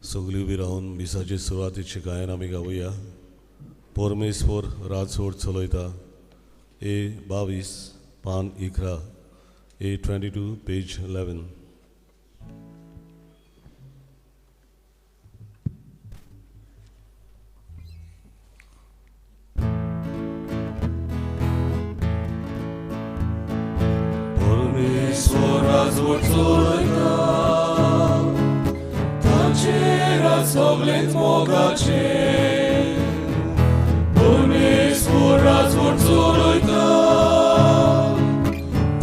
सगळीं उबी रावन मिसाचे सुरवातीचे गायन आमी गावया. परमेश्वर राजवट चलयता. ए 22 पान 11, ए 22 पेज 11. परमेश्वर राजवट चलयता, ताचेर सगळेंच मोगाचें. परमेश्वर राजवट चलयता,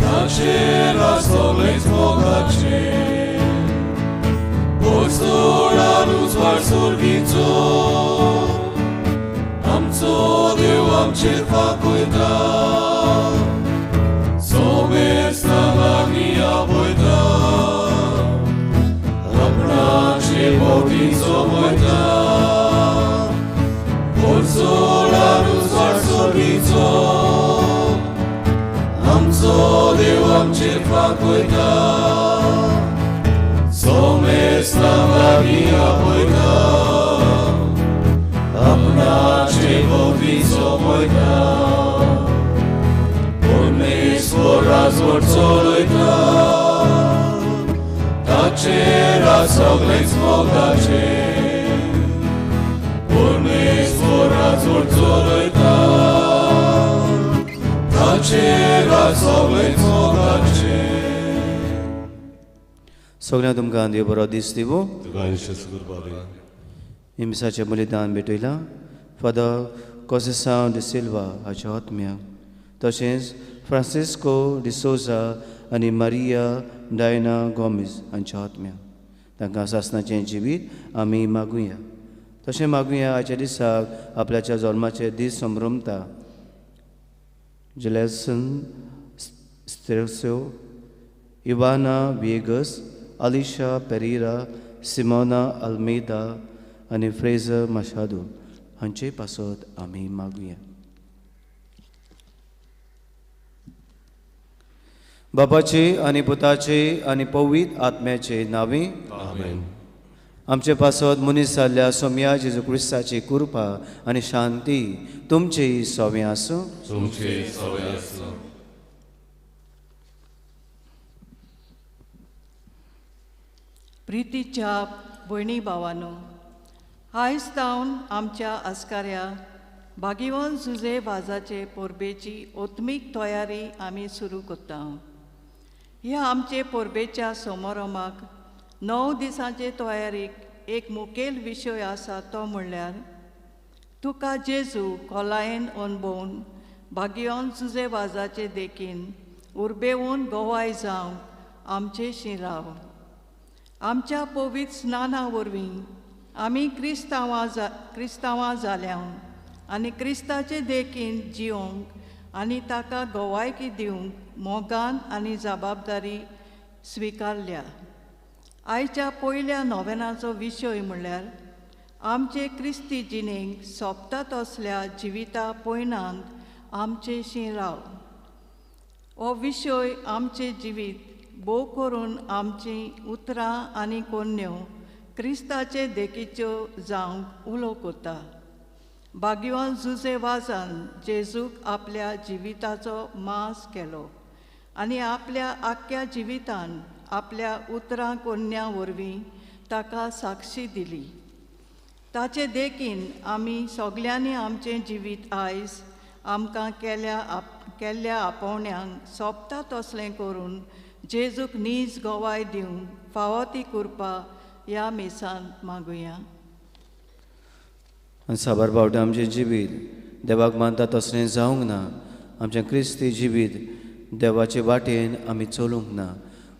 ताचेर सगळेंच मोगाचें. पोरसोडान उजवाड सर्गीचो, आमचो देव आमचेर फांकयता. सोमेस्तां लागीं आपयता, आपणाचे भोंवती जमयता. पोरसोडान उजवाड सर्गीचो, आमचो देव आमचेर फांकयता. सोमेस्तां लागीं आपयता, आपणाचे भोंवती जमयता. परमेश्वर राजवट चलयता, ताचेर सगळेंच मोगाचें. परमेश्वर राजवट चलयता, ताचेर सगळेंच मोगाचें. सगळ्यांक तुमकां देव बरो दीस दिवं. तुका कृपा दी. हिंसाचें बलिदान भेटयलां फादर कोसेसांव डिसिल्वा हाच्या आत्म्याक, तशेंच फ्रांसिस्को डिसोजा आनी मारिया डायना गोमेज हांच्या आत्म्याक. तांकां सासणाचें जिवीत आमी मागुया. तशें मागुया आयच्या दिसाक आपल्याच्या जल्माचे दीस संभ्रमता जलेसन स्त्रेस्यो, इवाना विएगस, अलिशा पेरीरा, सिमोना अल्मेदा आनी फ्रेजर माशादो हांचे पासत आमी मागुया. बापाचे आनी पुताचे आनी पवित्र आत्म्याचे नांवे आमेन. आमचे पासत मनीस जाल्ल्या सोम्या जेजू क्रिस्ताची कृपा आनी शांती तुमची सवे आसूं. तुमचे सवे आसूं. प्रितीच्या भयणी भावानो, आयज तावन आमच्या आस्काऱ्या भागीवन जुजे वाजाचे परबेची ओत्मीक तयारी आमी सुरू करता. ह्या आमचे परबेच्या समारोमाक 9 दिसांचे तयारीक एक मुखेल विशय आसा, तो म्हणल्यार तुका जेजू खोलायेन अणभवून भागीवन जुजे वाजाचे देखीन उर्बेवन गवाय जावंक आमचे राव. आमच्या पवित्र स्नाना वरवीं आमी क्रिस्तांवां जाल्या आनी क्रिस्ताचे देखीन जिवंक आनी ताका गवायकी दिवंक मोगान आनी जबाबदारी स्विकारल्या. आयच्या पयल्या नोवेनाचो विशय म्हणल्यार आमचे क्रिस्ती जिणेक सोंपता तसल्या जिविता पयणांत आमचेशी राव. हो विशय आमचें जिवीत भोव करून आमचीं उतरां आनी कोन्न्यो क्रिस्ताचे देखीच्यो जावंक उलो करता. भाग्यवान जुजे वाजान जेजूक आपल्या जिविताचो मास केलो आनी आपल्या आख्ख्या जिवितान आपल्या उतरां कोन्न्या वरवीं ताका साक्षी दिली. ताचे देखीन आमी सगल्यांनी आमचें जिवीत आयज आमकां केल्ल्या आपोवण्यांक सोंपता तसलें करून जेजूक नीज गवाय दिवंक फावो ती कृपा ह्या मिसांत मागुया. आनी साबार फावटी आमचें जिवीत देवाक मानता तसलें जावंक ना. आमचें क्रिस्ती जिवीत देवाचे वाटेन आमी चलूंक ना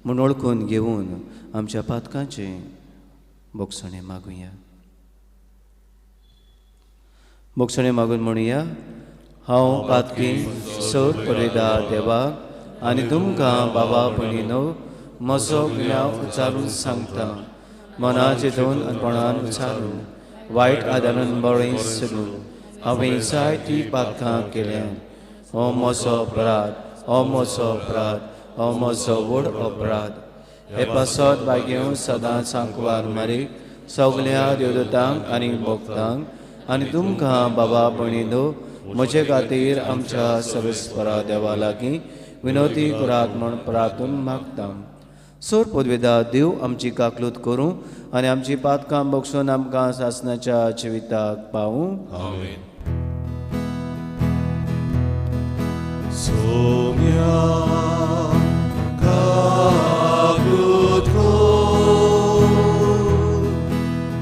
म्हूण वळखून घेवन आमच्या पातकांचें भोगसणें मागुया. भोगसणें मागून म्हणुया, हांव पातकी सोद पळयता देवाक आनी तुमकां बाबा भयणीनो म्हजो गुन्यांव उचारून सांगता. मनाचे दोन अनपणान उचारून वायट आदारान बरें सोडून हांवें जायतीं पातकां केल्यात. हो म्हजो अपराध, हो म्हजो अपराध, हो म्हजो व्हड अपराध. हे पासत भाग्य सदांच सांकवार मारीक सगल्या देवदूतांक आनी भक्तांक आनी तुमकां बाबा भयणीनो म्हजे खातीर आमच्या सर्वेस्परा देवा लागीं विनोती करात म्हूण प्रार्थून मागता. सोर पदवेदा देव आमची काकलूत करूं आनी आमची पातकां बक्षून आमकां सासणाच्या जिविताक पावूं. आमेन. सोम्या काकूत कर,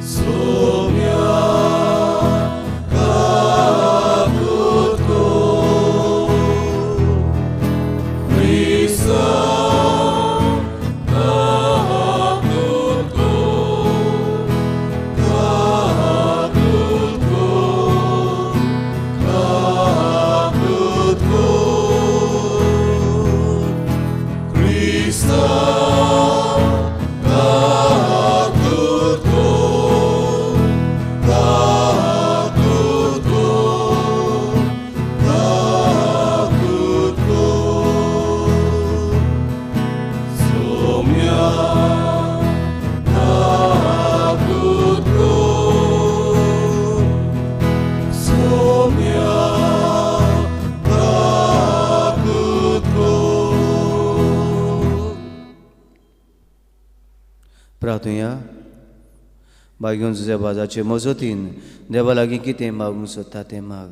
सोम्या काकूत कर, क्रिस्ता काकूत कर, काकूत कर, काकूत कर, क्रिस्ता काकूत कर, काकूत कर, काकूत कर, सोम्या काकूत कर, सोम्या काकूत कर. प्रार्थुया. भाग्योन तुज्या बाजाचे मजतीन देवा लागीं कितें मागूंक सोदता तें माग.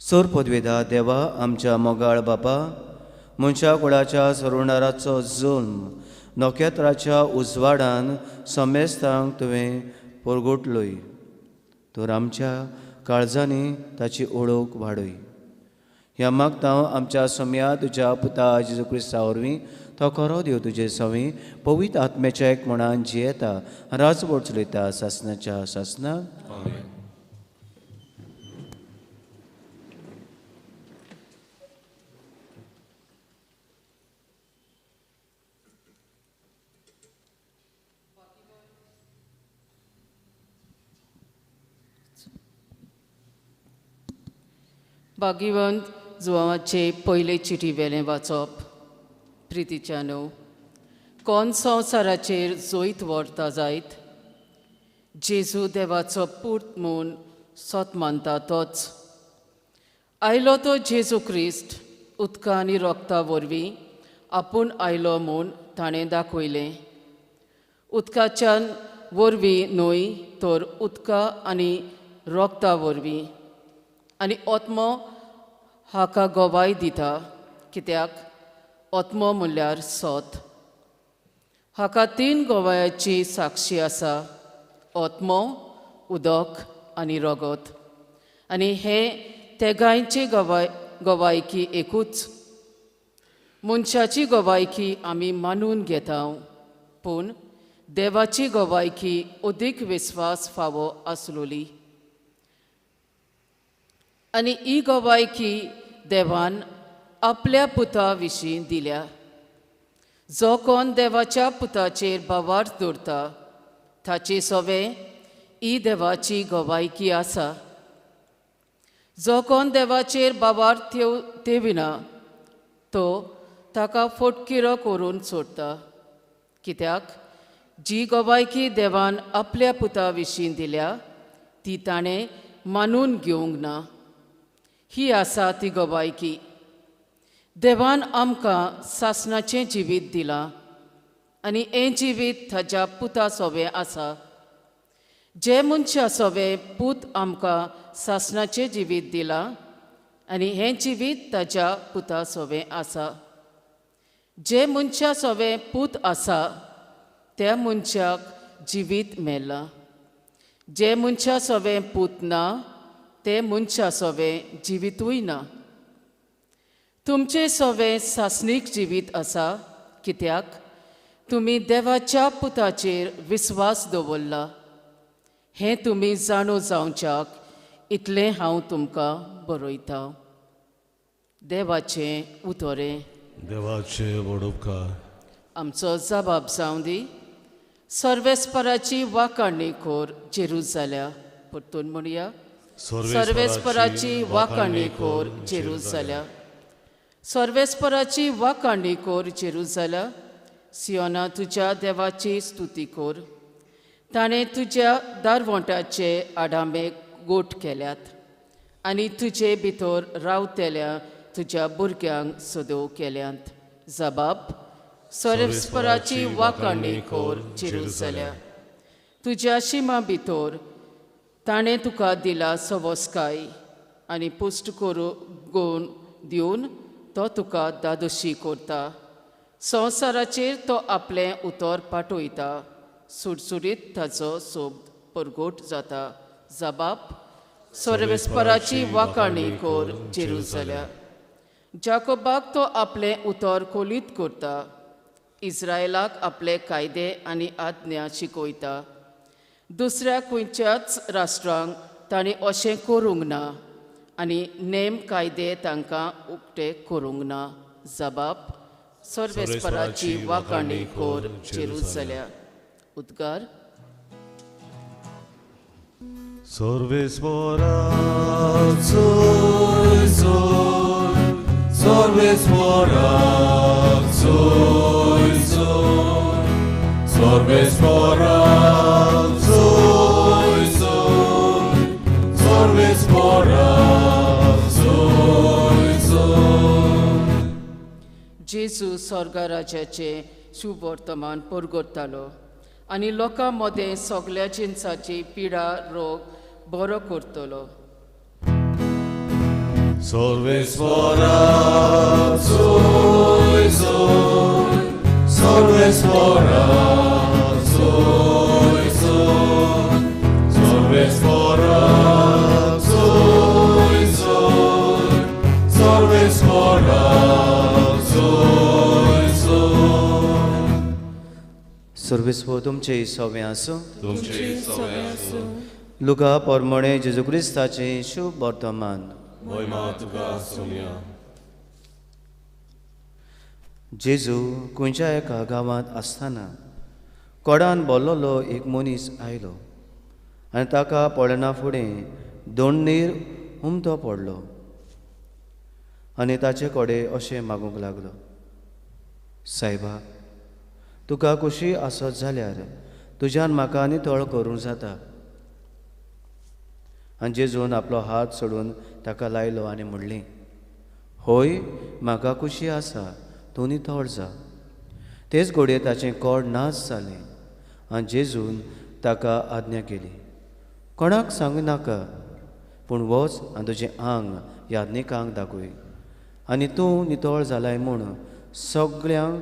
सोर पदवेदा देवा आमच्या मोगाळ बापा, मनशा कुळाच्या सरुणाराचो जल्म नखेत्राच्या उजवाडान समेस्तांक तुवें परगटलोय, तर आमच्या काळजांनी ताची ओळख वाडय. ह्या मागता हांव आमच्या सोम्या तुज्या पुता जेजू क्रिस्ता वरवीं, तो खरो देव तुजे सवी पवित्र आत्म्याच्या एक म्हणान जियेता राजवट चलयता सासणाच्या सासणाक. आमेन. भाग्यवंत जुवाचे पयले चिटी वेलें वाचप. प्रितीच्यानो, कोण संवसाराचेर जैत व्हरता जायत, जेजू देवाचो पूत म्हूण सत मानता तोच आयलो तो जेजू क्रिस्त उदका आनी रोगता वरवीं आपूण आयलो म्हूण ताणें दाखयलें. उदकाच्यान वरवीं न्हय तर उदका आनी रोगता वरवीं. आनी आत्मो हाका गवाय दिता, कित्याक आत्मो म्हणल्यार सत. हाका तीन गवायाची साक्षी आसा, आत्मो, उदक आनी रगत. आनी हे तेगांयची गवायकी एकूच. मनशाची गवायकी आमी मानून घेता, पूण देवाची गवायकी अदीक विस्वास फावो आसलोली. आनी ही गवायकी देवान आपल्या पुता विशीं दिल्या. जो कोण देवाच्या पुताचेर भावार्थ दवरता ताचे सवे ही देवाची गवायकी आसा. जो कोण देवाचेर भावार्थ तेविना तो ताका फोटकिरो करून सोडटा, कित्याक जी गवायकी देवान आपल्या पुता विशीं दिल्या ती ताणें मानून घेवंक ना. ही आसा ती गवायकी, देवान आमकां सासणाचें जिवीत दिलां आनी हें जिवीत ताच्या पुता सोवें आसा. जे मनशा सोवें पूत आमकां सासणाचें जिवीत दिलां आनी हें जिवीत ताच्या पुता सोवें आसा. जे मनशा सोवें पूत आसा त्या मनशाक जिवीत मेळ्ळां. जे मनशा सोवें पूत ना ते मनशा सोवें जिवितूय ना. तुमचें सोवें सासणीक जिवीत आसा, कित्याक तुमी देवाच्या पुताचेर विस्वास दवरला. हें तुमी जाणू जावच्याक इतलें हांव तुमकां बरयतां. देवाचें उतरें. देवाचे व्हड उपकार. आमचो जबाब जावं दी. सर्वेस्पराची वाखाणी कोर जेरुजाल्या. परतून म्हणया, सर्वेस्पराची वाखाणी कोर जेरुजाल्या. सर्वेस्पराची वाखाणी कोर जेरुजाल्या. सियोना तुज्या देवाची स्तुती कर. ताणें तुज्या दारवंटाचे आडामे गोठ केल्यात आनी तुजे भितर रावतल्या तुज्या भुरग्यांक सदोव केल्यात. जबाब सर्वेस्पराची वाखाणी कर जेरुसलेम. तुज्या शिमा भितर ताणें तुका दिला सवस्काय आनी पुश्ट करू गुण दिवन तो तुका दादोशी करता. संवसाराचेर तो आपलें उतर पाठयता. सुडसुडीत ताचो सोब परगट जाता. जबाब सर्वेस्पराची वाखाणी कर जेरुसलेम. जाकोबाक तो आपलें उतर कोलीत करता. इस्रायलाक आपले कायदे आनी आज्ञा शिकयता. दुसऱ्या खंयच्याच राष्ट्रांक तांणी अशें करूंक ना आनी नेम कायदे तांकां उक्ते करूंक ना. जबाब सर्वेस्पराची वाखाणी कर जेरुसलेम. उद्गार सर्वेस्पराचो जोर, सर्वेस्पराचो जोर, सर्वेस्पराचो जोर, सर्वेस्पराचो जोर. जेजू स्वर्गराजाचें सुवर्तमान परगटतालो आनी लोकां मदें सगल्या जिनसाची पिडा रोग बरो करतलो. सर्वेस्पराचो जोर, सर्वेस्पराचो जोर, सर्वेस्पराचो जोर, सर्वेस्पराचो जोर. सर्वेस्पर तुमचे सवे आसूं. तुमचे सवे आसूं. लुका पोरमोणे जेजू क्रिस्ताचें शुभ वर्तमान. महिमा तुका सोनिया. जेजू खंयच्या एका गांवांत आसतना कोडान बोल्लोलो एक मनीस आयलो आनी ताका पळयना फुडें दोंडीर उमथो पडलो आनी ताचे कडेन अशें मागूंक लागलो, सायबा, तुका खुशी आसत जाल्यार तुज्यान म्हाका नितळ करूंक जाता. आनी जेजून आपलो हात सोडून ताका लायलो आनी म्हणलें, होय, म्हाका खुशी आसा, तूं नितळ जा. तेच घडये ताचें कोड नाच जालें आनी जेजून ताका आज्ञा केली, कोणाक सांगू नाका, पूण वच आनी तुजें आंग याज्ञिकांक दाखय आनी तूं नितळ जालाय म्हूण सगळ्यांक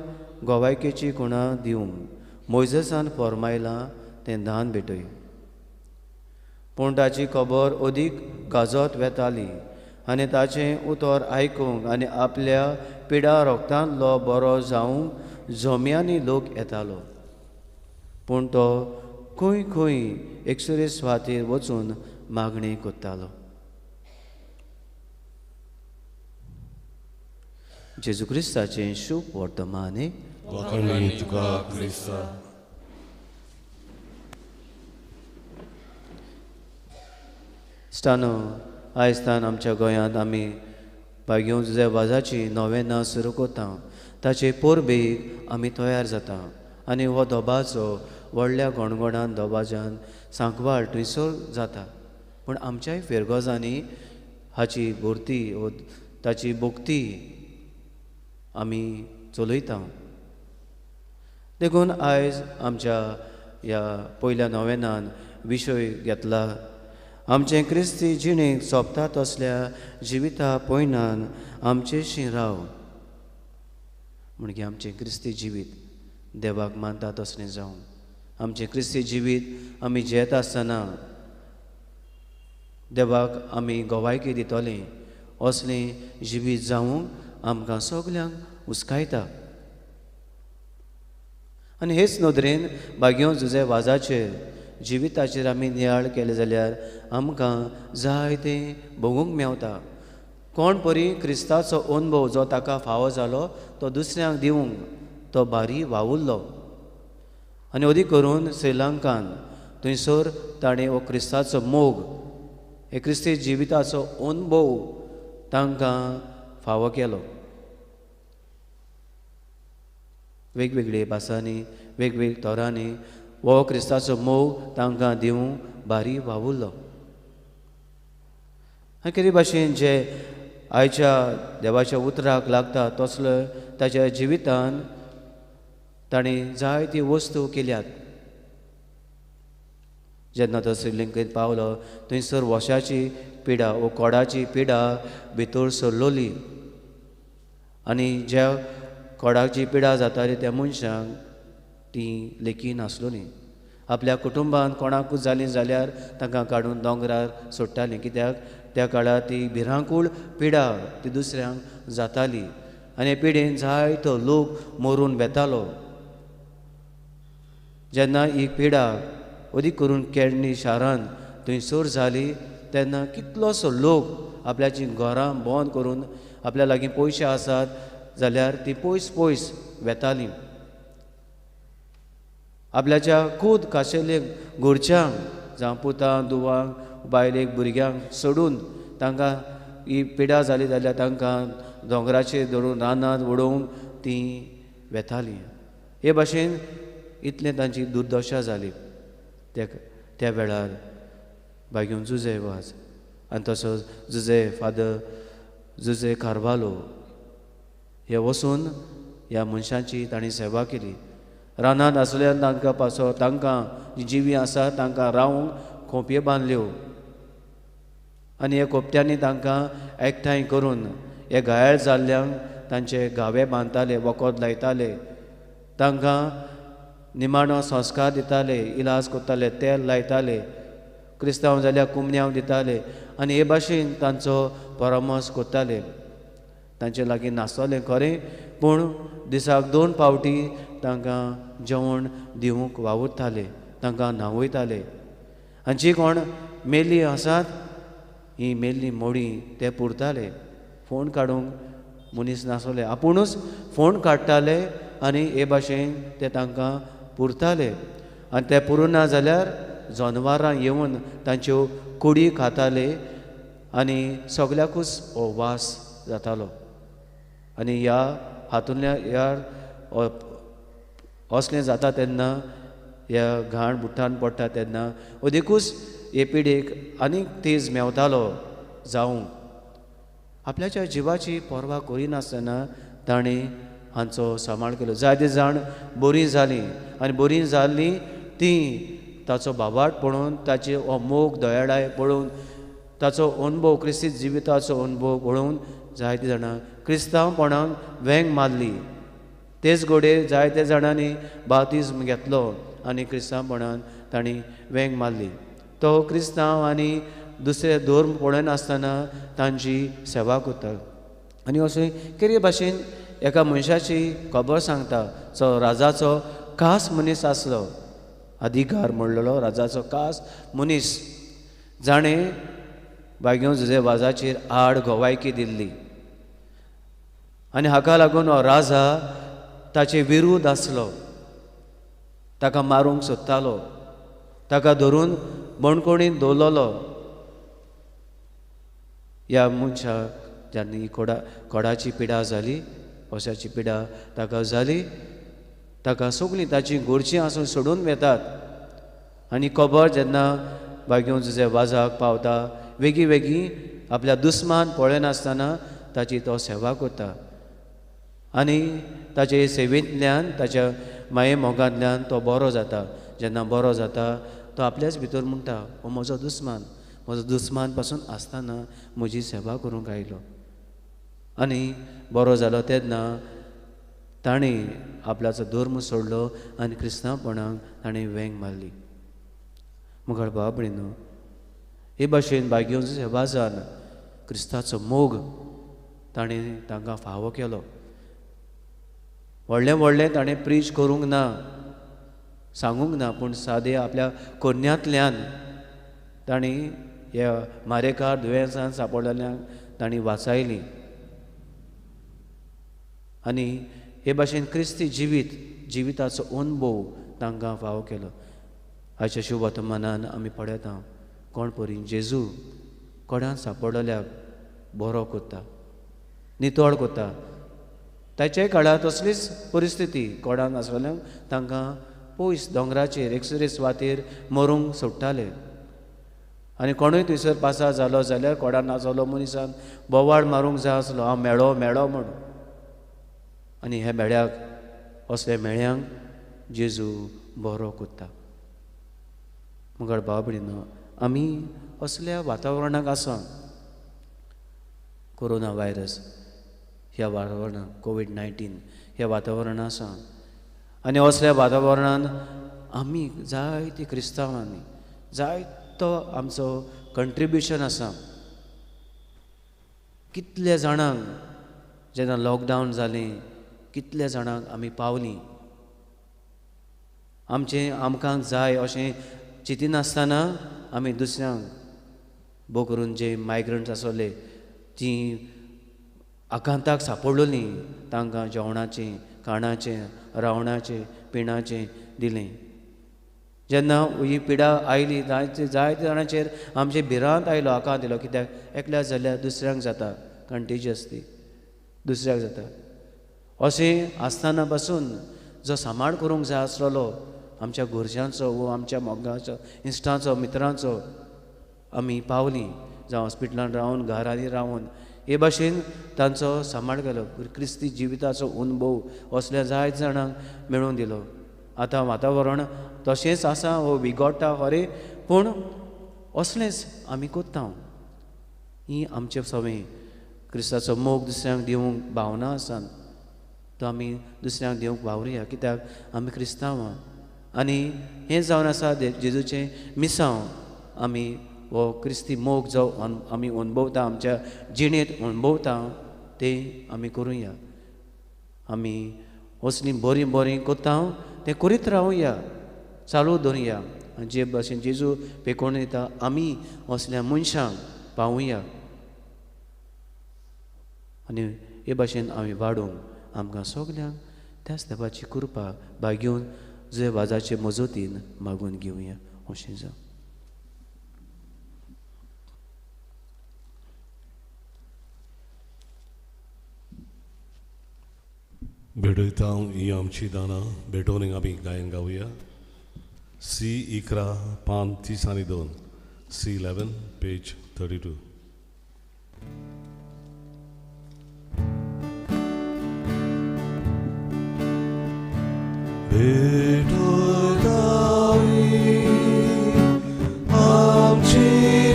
गोवायकेची खुणा दिवंक मोयजेसान फॉर्मायलां तें दान भेटय. पूण ताची खबर अदीक गाजत वेताली आनी ताचें उतर आयकूंक आनी आपल्या पिडा रोगतांतलो बरो जावंक जम्यांनी लोक येतालो. पूण तो खंय खंय एकसुरे सुवातेर वचून मागणी करतालो. जेजू क्रिस्ताचें शुभ वर्तमान. वाखाणी तुका क्रिस्ता. स्टानो, आयज तान आमच्या गोंयांत आमी बागेवन जुझे वाजाची नोवेनां सुरू करता. ताचे परबेक आमी तयार जाता आनी हो दबाजो व्हडल्या गणगणान दबाज्यान सांकवाळ थंयसर जाता. पूण आमच्याय फिरगोजांनी हाची भरती वो ताची भक्ती आमी चलयता. देखून आयज आमच्या ह्या पयल्या नोवेनान विशय घेतला, आमचें क्रिस्ती जिणेक सोंपता तसल्या जिविता पयणान आमचेशी राव. म्हणजे आमचें क्रिस्ती जिवीत देवाक मानता तसलें जावं. आमचें क्रिस्ती जिवीत आमी जियेता आसतना देवाक आमी गवायकी दितलीं असलें जिवीत जावंक आमकां सगल्यांक हुस्कायता. आनी हेच नदरेन बागेवन जुझे वाजाचेर जिविताचेर आमी नियाळ केले जाल्यार आमकां जायतें भोगूंक मेवता. कोण परी क्रिस्ताचो अनुभव जो ताका फावो जालो तो दुसऱ्यांक दिवंक तो भारी वावुरलो. आनी अदीक करून श्रीलंकान थंयसर ताणें हो क्रिस्ताचो मोग, हे क्रिस्ती जिविताचो अनुभव तांकां फावो केलो. वेगवेगळे भासांनी वेगवेगळ्या तरांनी हो क्रिस्ताचो मोग तांकां दिवंक भारी वावुरलो. आनी कितें भाशेन जे आयच्या देवाच्या उतराक लागता तसलो ताच्या जिवितान ताणें जायती वस्तू केल्यात. जेन्ना तो श्रीलंकेंत पावलो थंयसर वशाची पिडा वो कोडाची पिडा भितर सरलोली आनी ज्या कोडाची पिडा जाताली त्या मनशांक ती लेखी नासलोली. आपल्या कुटुंबान कोणाकूच जाली जाल्यार तांकां काडून दोंगरार सोडटालीं, कित्याक त्या काळार ती भिरांकूळ पिडा ती दुसऱ्यांक जाताली आनी हे पिडेन जायतो लोक मरून वेतालो. जेन्ना ही पिडा अदीक करून केळणी शारान थंयसर जाली तेन्ना कितलोसो लोक आपल्याचीं घरां बंद करून आपल्या लागीं पयशे आसात जाल्यार ती पयस पयस वेतालीं. आपल्याच्या खूद खाशेले घरच्यांक जावं पुतांक दुवांक बायलेक भुरग्यांक सोडून तांकां ही पिडा जाली जाल्यार तांकां दोंगराचेर धरून रानांत उडोवंक तीं वेतालीं. हे भाशेन इतलें तांची दुर्दशा जाली त्या वेळार बागेवन जुजे वाज आनी तसोच जुजे फादर जुजे कार्वालो हे वचून ह्या मनशांची तांणी सेवा केली. रानांत आसल्यान तांकां पासो तांकां जी जिवी आसा तांकां रावंक खोंपयो बांदल्यो आनी ह्या खोपट्यांनी तांकां एकठांय करून हे घायाळ जाल्ल्यांक तांचे घावे बांदताले, वखद लायताले, तांकां निमाणो संस्कार दिताले, इलाज करताले, तेल लायताले, क्रिस्तांव जाल्यार कुमन्यांव दिताले आनी हे भाशेन तांचो परामर्श करताले. तांचे लागीं नासतलें खरें पूण दिसाक 2 फावटी तांकां जेवण दिवंक वावुरताले, तांकां न्हांवयताले. आनी जी कोण मेल्लीं आसात ही मेल्लीं मोडीं ते पुरताले. फोण काडूंक मनीस नासले, आपुणूच फोण काडटाले आनी हे भाशेन ते तांकां पुरताले. आनी ते पुरुना जाल्यार जनवरां येवन तांच्यो कुडी खाताले आनी सगल्याकूच हो वास जातालो. आनी ह्या हातूंतल्या ह्या असलें जाता तेन्ना ह्या घाण बुट्टान पडटा तेन्ना अदिकूच हे पिडेक आनीक तेज मेवतालो जावंक. आपल्याच्या जिवाची पर्वा करिनासतना ताणें हांचो सांबाळ केलो. जायते जाण बरीं जालीं आनी बरीं जाल्लीं तीं ताचो बाबाट पळोवन, ताचे हो मोग दयाळाय पळोवन, ताचो अणभव क्रिस्ती जिविताचो अणभव पळोवन जायते जाणां क्रिस्तांवपणाक वेंग मारली. तेच घडये जायते जाणांनी बाप्तिज्म घेतलो आनी क्रिस्तांवपणान तांणी वेंग मारली. तो क्रिस्तांव आनी दुसरे धर्म पळयनासतना तांची सेवा करता. आनी अशें कितें भाशेन एका मनशाची खबर सांगता जो राजाचो खास मनीस आसलो, अधिकार म्हणलेलो राजाचो खास मनीस, जाणें बायगेवन जुजे वाजाचेर आड गवायकी दिल्ली आनी हाका लागून हो राजा ताचे विरूद्ध आसलो, ताका मारूंक सोदतालो, ताका धरून बणकोणीन दवरलेलो. ह्या मनशाक ज्यांनी कोडाची पिडा जाली, वशाची पिडा ताका जाली, ताका सगळीं ताची घरचीं आसून सोडून वेतात. आनी खबर जेन्ना बागेवन जुजे वाजाक पावता वेगीं वेगीं आपल्या दुस्मान पळयनासतना ताची तो सेवा करता आनी ताचे सेवेंतल्यान ताच्या माये मोगांतल्यान तो बरो जाता. जेन्ना बरो जाता तो आपल्याच भितर म्हणटा, हो म्हजो दुस्मान, म्हजो दुस्मान पासून आसतना म्हजी सेवा करूंक आयलो. आनी बरो जालो तेन्ना ताणें आपल्याचो धर्म सोडलो आनी क्रिस्तांवपणाक ताणें वेंग मारली. मुखार भाव भयणीनो, हे भाशेन बागेवन वाजान क्रिस्ताचो मोग ताणें तांकां फावो केलो. व्हडलें व्हडलें ताणें प्रीच करूंक ना, सांगूंक ना, पूण सादें आपल्या कोन्यांतल्यान ताणें ह्या मारेकार दुयेंसान सांपडलेल्यांक ताणें वाचायलीं. आनी हे भाशेन क्रिस्ती जिविताचो अणभव तांकां फावो केलो. आयच्या शुभवर्तमानान आमी पळयता कोण परी जेजू कोणाक सांपडलेल्याक बरो करता, नितळ करता. ताच्या काळार तसलीच परिस्थिती, कोणाक नासलेल्यांक तांकां पयस दोंगराचेर एकसुरे सुवातेर मरूंक सोडटाले आनी कोणूय थंयसर पासार जालो जाल्यार कोणाक नासलो मनशान बोवाळ मारूंक जाय आसलो, हांव मेळो मेळो म्हूण. आनी ह्या मेळ्याक, असल्या मेळ्यांक जेजू बरो कोत्ता. मगर भाव भयणीनो, आमी असल्या वातावरणाक आसा. कोरोना व्हायरस ह्या वातावरणाक, कोवीड-19 ह्या वातावरणां आसा आनी असल्या वातावरणान आमी जायती क्रिस्तांवांनी जायतो आमचो कंट्रिब्युशन आसा. कितल्या जाणांक जेन्ना लॉकडावन जालें कितल्या जाणांक आमी पावलीं. आमचें आमकां जाय अशें चिंतिनासतना आमी दुसऱ्यांक, भोव करून जे मायग्रंट्स आसले तीं आकांताक सापडलोलीं तांकां जेवणाचें, खाणाचें, रावणाचें, पिणाचें दिलें. जेन्ना ही पिडा आयली जायते जायते जाणांचेर आमचे भिरांत आयलो, आकांत आयलो, कित्याक एकल्या जाल्यार दुसऱ्यांक जाता, कंटेजियस ती दुसऱ्याक जाता. अशें आसतना पासून जो सांबाळ करूंक जाय आसलेलो आमच्या घरच्यांचो वो आमच्या मोगाचो, इश्टांचो, मित्रांचो, आमी पावलीं, जावं हॉस्पिटलान रावन, घरांनी रावन हे भाशेन तांचो सांबाळ केलो. क्रिस्ती जिविताचो अनुभव असल्या जायत जाणांक मेळोवन दिलो. आतां वातावरण तशेंच आसा, हो बिगोडटा खरें, पूण असलेंच आमी कोत्ता. ही आमचे सवंय क्रिस्ताचो मोग दुसऱ्यांक दिवंक भावना आसा, तो आमी दुसऱ्यांक दिवंक वावरुया, कित्याक आमी क्रिस्तांव. आनी हें जावन आसा जेजूचें मिसांव. आमी हो क्रिस्ती मोग जो आमी अनुभवता, आमच्या जिणेंत अनुभवता, तें आमी करुया. आमी असलीं बरीं बरीं कोत्ता तें करीत रावया, चालू दवरुया. आनी जे भाशेन जेजू पेकोवन दिता आमी असल्या मनशांक पावुया आनी हे भाशेन आमी वाडोवंक आमकां सगल्यांक त्याच देवाची कृपा भागेवन जे वाजाचे मजतीन मागून घेवया. अशें जावं. भेटयता ही आमची दानां भेटोवन आमी गायन गावया. सी 11 पान 32, सी 11 पेज 32. भेटयता आमची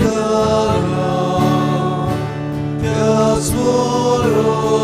दानां त्याच बरोबर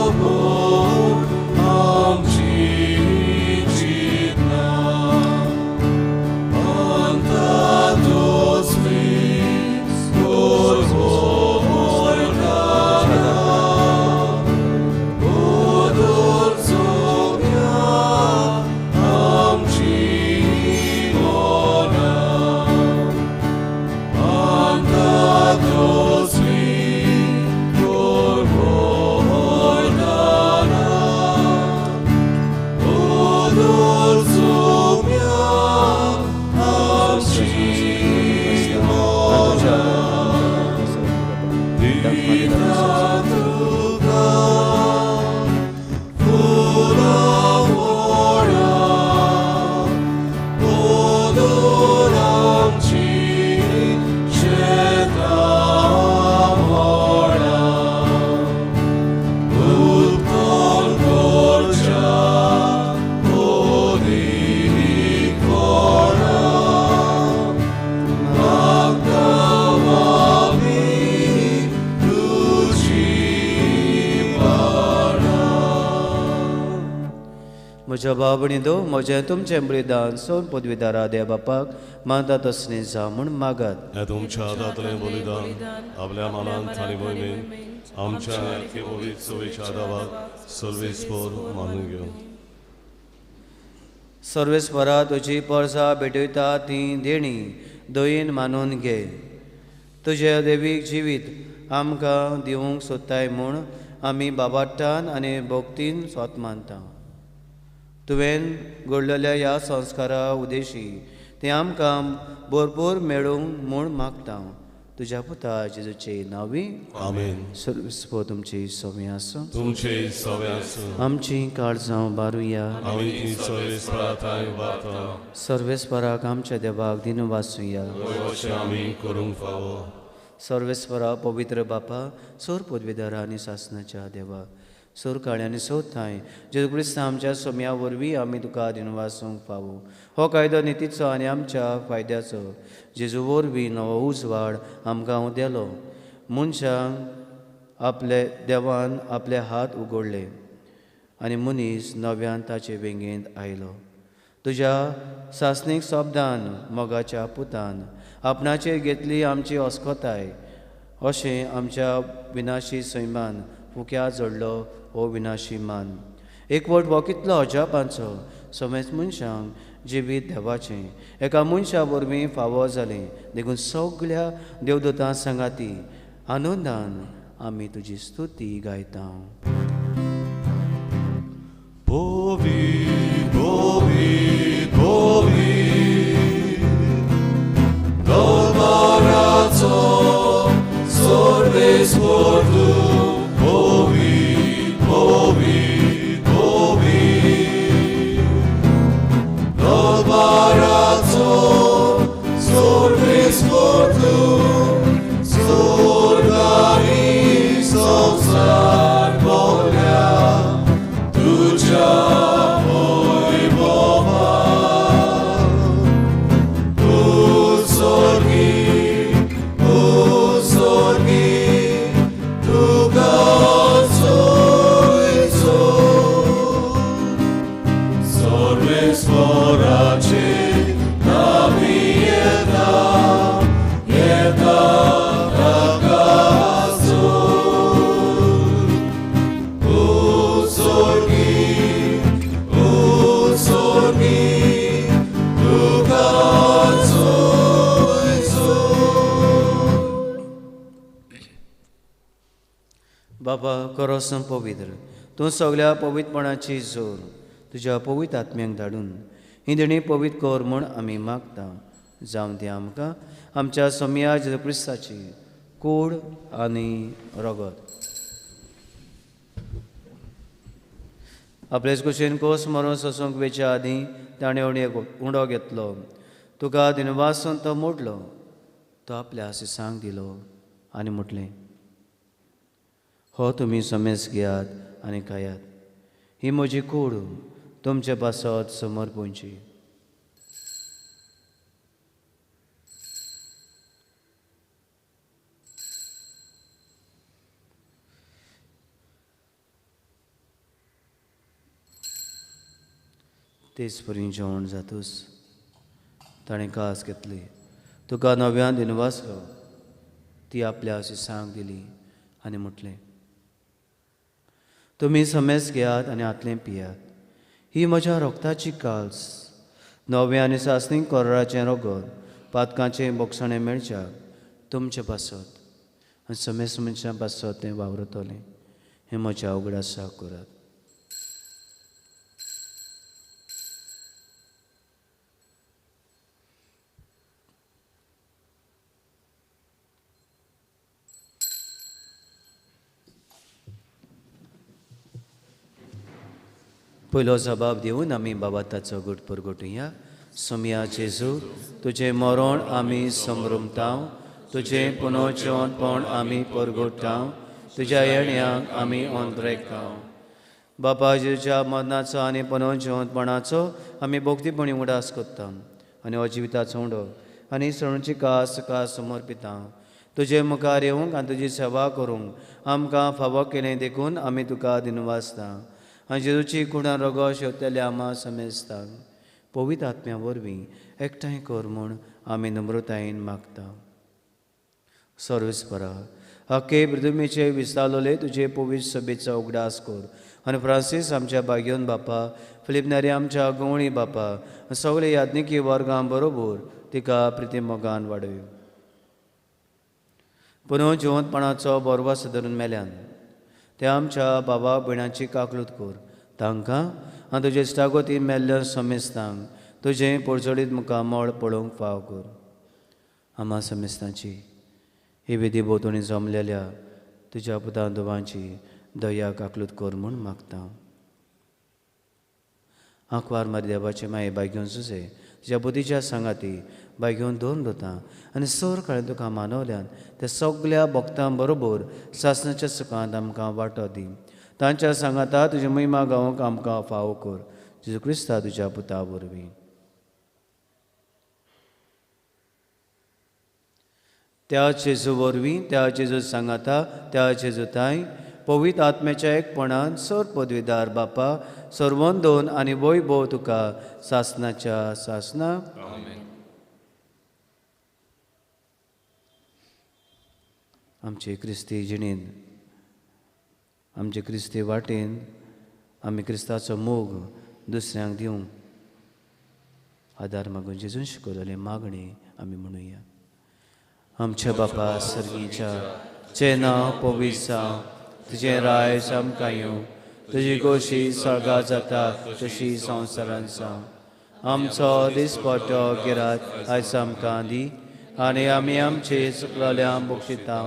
म्हज्या बाबणी दो म्हजें तुमचें बलिदान सोन पदवीदारा देव बापाक मानता तसलें जावं म्हूण मागात. हें तुमच्या हातांतलें बलिदान आपल्या मनान आनी मोहिमेन आमच्या चोवीच्या दावाक सर्वेस्पोर मानून घेवं. सर्वेस्परा तुजी परसा भेटयता ती देणी दयेन मानून घे. तुजें देवीक जिवीत आमकां दिवंक सोदताय म्हूण आमी बाबाट्टान आनी भक्तीन स्वत मानता. तुवें घडलेल्या ह्या संस्कारा उदेशी तें आमकां भरपूर मेळूंक म्हूण मागता. तुज्या पुता जेजूचे नांवी आमेन। सर्वेस्पर तुमची सवे आसूं, तुमचे सवे आसूं। आमची काळजां बारुया, आमी ती सर्वेस्परा थांय वाता। सर्वेस्पराक आमच्या देवाक दिनवासुया, अशें आमी करूंक फावो। सर्वेस्परा पवित्र बापा, सोर पदवीधरा आनी सासनाच्या देवा, सोर काळी आनी सोद थांय जेजू क्रिस्त आमच्या सोम्या वरवीं आमी तुका दिनवासूंक फावो। हो कायदो नितीचो आनी आमच्या फायद्याचो जेजू वरवीं नवो उजवाड आमकां उदेलो। मनशांक आपले देवान आपले हात उगडले आनी मनीस नव्यान ताचे वेंगेंत आयलो। तुज्या सासणीक शब्दान मोगाच्या पुतान आपणाचेर घेतली आमची अस्कोताय, अशें आमच्या विनाशी सैमान फुक्या जोडलो हो विनाशी मान। एकवट हो कितलो अजापांचो समेस्त मनशांक जिवीत देवाचें एका मनशा वरवीं फावो जालें। देखून सगळ्या देवदूतां सांगाती आनंदान आमी तुजी स्तुती गायता। बाबा करोसम पवित्र तूं सगळ्या पवित्रपणाची जोर तुज्या पवित्र आत्म्यांक धाडून ही देणी पवित्र कर म्हूण आमी मागता। जावं ती आमकां आमच्या सोमया जेजू क्रिस्ताची कूड आनी रगत। आपलेच कुशीन कोस मरून सोसूंक वेच्या आदीं ताणें उंडो घेतलो, तुका दिनवासून तो मोडलो, तो आपल्या आसिसांक दिलो आनी म्हटलें, हो तुमी समेज घेयात आनी खायात, ही म्हजी कूड तुमचे पासत समर्पणची। तेच परी जेवण जातूच ताणें कास घेतली, तुका नव्यान दिनवासलो, ती आपल्या आसिसांक दिली आनी म्हटलें, तुमी समेज घेयात आनी हातलें पियात, ही म्हज्या रोगताची काल्स, नवें आनी सासणीक कराराचें रगत पातकांचें बोगसणें मेळच्याक तुमचे पासत आनी समेज मनशां पासत तें वावरतलें। हें म्हज्या उगडासाक करात। पयलो जबाब दिवन आमी बाबा ताचो गुट परगटुया। सोमया जेजू, तुजें मरण आमी समरुमतांव, तुजें पुनोजिवनपण आमी परगटांव, तुज्या येण्याक आमी ओंद्रेकांव। बापा जेजूच्या मरणाचो आनी पुनोजिवनपणाचो आमी भोगतीपणी उडास करता आनी हो जिविताचो उंडो आनी सणची कास कास समर्पिता। तुजे मुखार येवंक आनी तुजी सेवा करूंक आमकां फावो केलें देखून आमी तुका दिनवासता आनी जेजूची कुडां रगो शेवतल्या आमा समेस्तांक पवित्र आत्म्या वरवीं एकठांय कर म्हूण आमी नम्रतायेन मागता। सर्वेस्परा हके पृथ्वीचे विस्तारलोले तुजे पवित्र सभेचो उगडास कर आनी फ्रांसीस आमच्या भाग्योन बापा, फिलीप नेरी आमच्या गवळी बापा, सगळे याज्ञिकी वर्गां बरोबर तिका प्रिती मोगान वाडय। पुनः जिवंतपणाचो बोरवास धरून मेल्यान ते आमच्या बाबा भयणाची काकलूत कर, तांकां आनी तुजे इश्टागती मेल्ल्या समेस्तांक तुजें पोरजोडीत मुखामळ पळोवंक फाव कर। आमा समेस्तांची ही विधी भोंवतणी जमलेल्या तुज्या पुतां दुबांची दया काकलूत कर म्हूण मागता. आंकवार मारी देवाचे माये बाय घेवन सुसे तुज्या बुद्धीच्या सांगाती बाय घेवन दोन दवरता आनी सोर काळें तुका मानवल्यान त्या सगल्या भक्तां बरोबर सासणाच्या सुखांत आमकां वांटो दी. तांच्या सांगाता तुजी महिमा गावंक आमकां फावो कर. जेजू क्रिस्ता तुज्या पुता वरवीं. त्या जेजू वरवीं, त्या जेजू सांगाता, त्या जेजू तांय पवित्र आत्म्याच्या एकपणान सर पदवीदार बापा सर्वंदोन आनी वैभव तुका सासनाच्या सासना. आमचे क्रिस्ती जिणेन, आमचे क्रिस्ती वाटेन आमी क्रिस्ताचो मोग दुसऱ्यांक दिवंक आदार मागून जेजून शिकयलेली मागणी आमी म्हणुया. आमच्या बापा सर्गीच्या, तुजें नांव पवित्र जावं, तुजें राज आमकां येवं, तुजी गोशी स्वर्गा जाता तशी संवसारांत जावं. आमचो दिसपट्टो गिरात आयज आमकां दी आनी आमी आमचे चुकलेल्यांक बक्षिता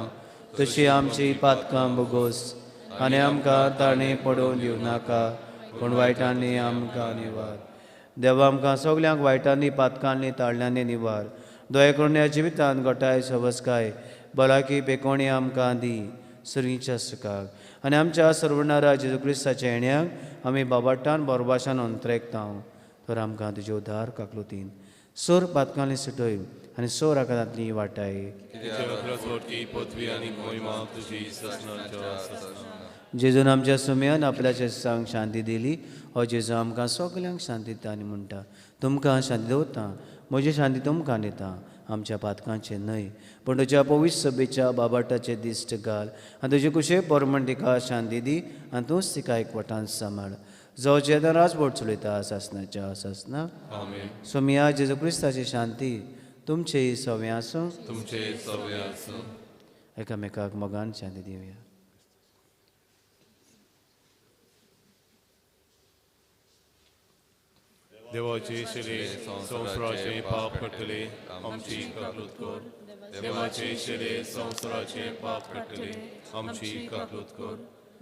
तशी आमची पातकां बोगोस आनी आमकां ताणें पडोवन दिवं नाका, पूण वायटांनी आमकां निवार. देवा आमकां सगल्यांक वायटांनी, पातकांनी, ताळ्यांनी निवार. दया करून ह्या जिवितांत घटाय, सवसकाय, भलायकी, बेकोणी आमकां दी सुरीच्या सुखाक आनी आमच्या सर्वणारा जेजू क्रिस्ताच्या येण्याक आमी बाबाटान बोरबाशान अंतरेकता. तर आमकां तुजे उदार काकलुतीन सोर पातकांनी सुटय आनी सोर आकारांतली वाटाय. जेजून आमच्या सुम्यान आपल्या जेसांक शांती दिली. हो जेजू आमकां सगल्यांक शांती दिता आनी म्हणटा, तुमकां शांती दवरता, म्हजी शांती तुमकां दिता. आमच्या पातकांचे न्हय पूण तुज्या पवित्र सभेच्या बाबाटाचे दिश्ट घाल आनी तुजे कुशे परमण तिका शांती दी आनी तूंच तिका एकवटान सांबाळ. जो जेन्ना राजवट चलयता सासनाच्या सासना. सोमिया जेजू क्रिस्ताची शांती तुमचे सवे आसूं. तुमचे सवे आसूं. एकामेकाक मोगान शांती दिवया. देवाचे शिरे संवसाराचे पाप काडटले आमची काकलूत कर. देवाचे शिरे संवसाराचे पाप काडटले आमची काकलूत कर.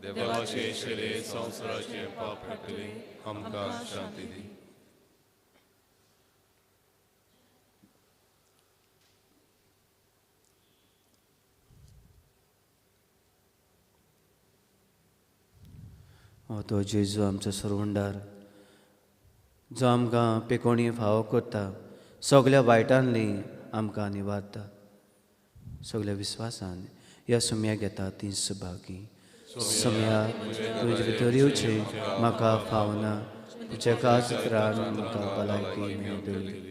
देवाचे शिरे संवसाराचे पाप काडटले आमकां शांती दी. हो तो जेजू आमचो सरवंडार जो आमकां पेकोणी फावो करता, सगल्या वायटांनी आमकां निवारता. सगल्या विस्वासान ह्या सुम्या घेता ती सुभागी. सुम्या तुजे भितर येवचें म्हाका फावना, तुज्या काजत्रान म्हाका भलायकी मेळटली.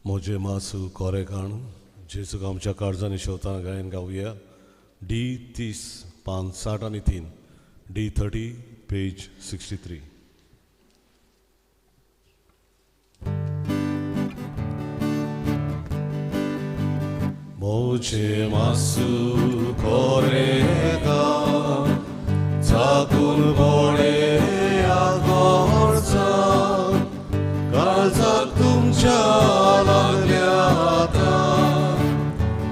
म्हजें मासू कोरे काण जेजूक आमच्या काळजांनी शेवताना गायन गावया. डी 30 पान 60 आनी 3, डी 30 पेज 63. म्हजें मासू कोरे काण चाकून बोडे आगोरचा काळजाक तुमच्या लागल्या आतां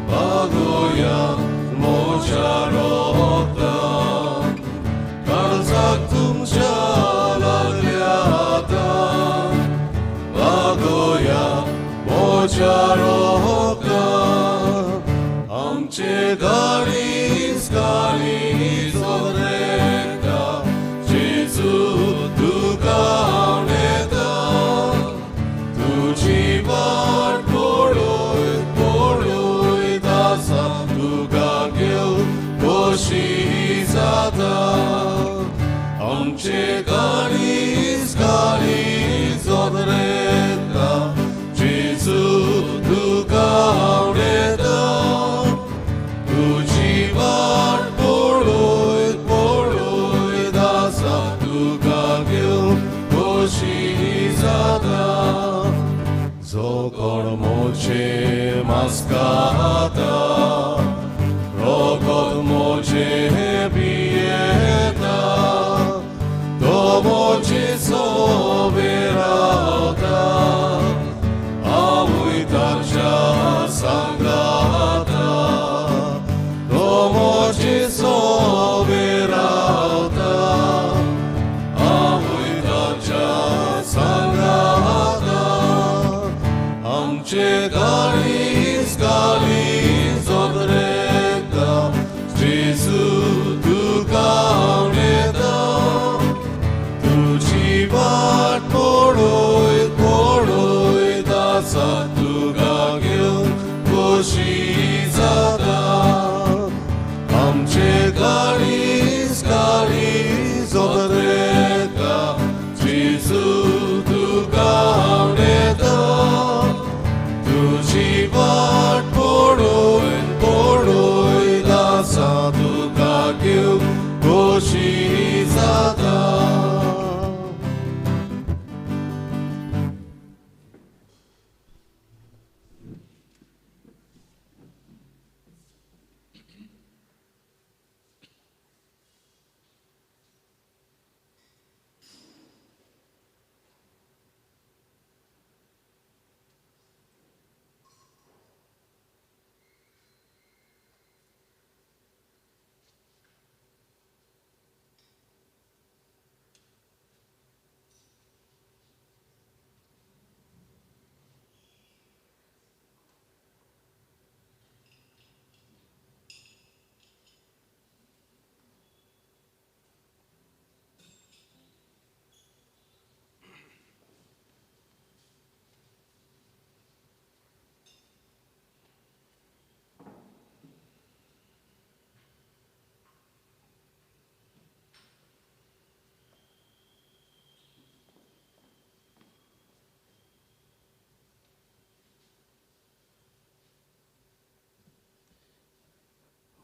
पागोया म्हज्या रोगता काळजाक तुमच्या आमच्या लागल्या आतां बागोया मोच्या रोगतान आमचे गाडीस गाडीस ओरेता जेजू तुका आवडेता तुजी वाट पळय पळयत आसा तुका घेवन खोशी जाता आमचे गाडीस गाडीस ओरेता जेजू तुका आवडेता तुजी वाट पळय पळयत आसा तुका घेवन खोशी जाता जो कोण मोचे मास्काता रोगत मोचे पियेता तो मोचे सोबे रावता आवय ताच्या सांगाता तो मोचे सोबे रावता आवय ताच्या सांगाता आमचे गाडीस गाडीस ओदरेता जेजू तुका आवडेता तुजी वाट पळय पळयत आसा तुका घेवन खोशी जाता आमचे गाडीस गाडीस ओदरेता जेजू तुका आवडेता तुजी वाट पळय पळयत आसा तुका घेवन खोशी जाता.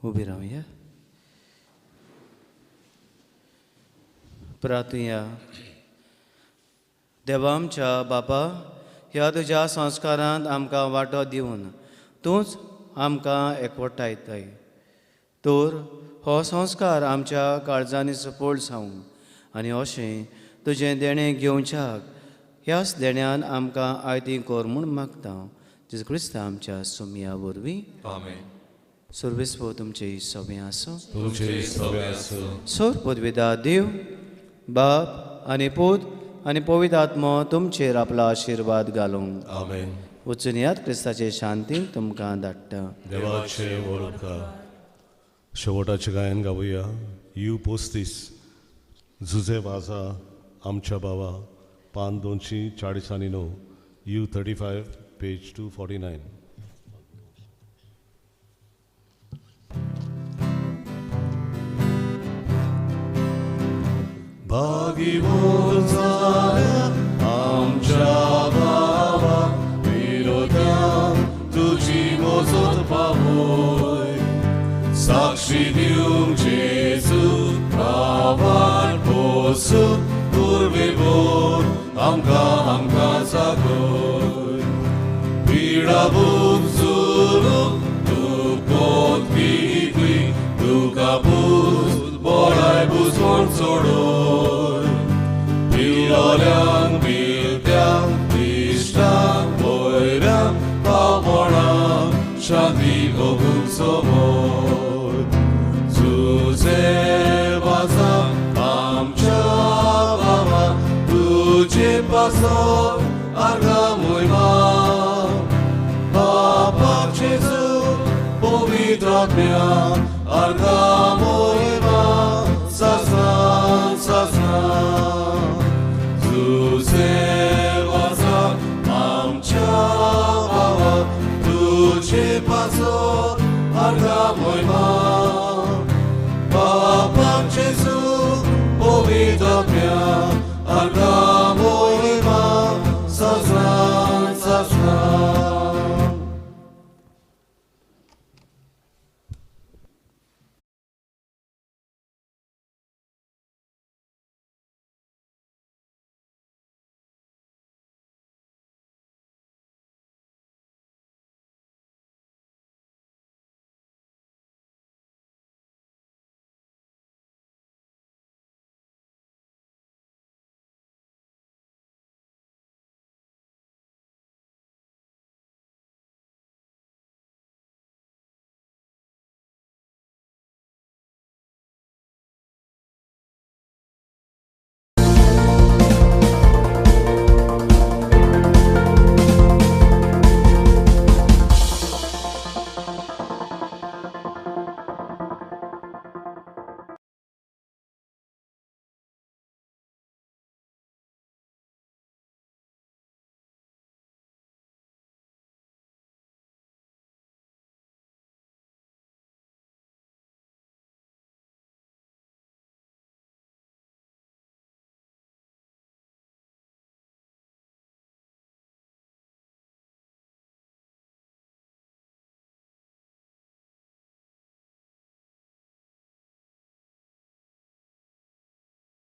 उबी रावया. प्रार्थुया. देवा आमच्या बापा, ह्या तुज्या संस्कारांत आमकां वांटो दिवन तूंच आमकां एकवटायताय. तर हो संस्कार आमच्या काळजांनी सपोर्ट जावं आनी अशें तुजें देणें घेवच्याक ह्याच देण्यान आमकां आयती कर म्हूण मागता. जेजू क्रिस्ता आमच्या सोमया वरवीं. आमेन. सर्वेस्व तुमचे सगळें आसूं. तुमचे सगळें आसूं. सोर पदवेदा देव बाप आनी पूत आनी पवित्र आत्मो तुमचेर आपलो आशिर्वाद घालूंक. आमेन. वचून यात क्रिस्ताचे शांतीन तुमकां धाडटा. देवाचे वरपकार. शेवटाचें गायन गावया. You 35 Jose वाजा आमच्या बाबा पान 249 you 35 page 249. भागीवंत जाल्या आमच्या बाबा विरोध्यान तुजी मोजत पावय साक्षी दिवंक जेजू प्रावार पोसू पुर्वी बोर आमकां आमकां जागय पिडा भूक जुलूम दुखोत पिकली तुका पूस बोराय बुजवण सोडय पिलोल्यांक बिलत्यांक इश्टांक वयऱ्यांक पावपणाक शांती भोगूंक समोर. जुजे वाजा आमच्या पासत आर्गां मोहिमा बापा जेजू पवित्र आत्म्या आर्गां मोहिमा सासनान सासनान जुजे वाजा आमच्या बाबा तुझे पासत आर्गां मोहिमा बापा जेजू पवित्र आत्म्या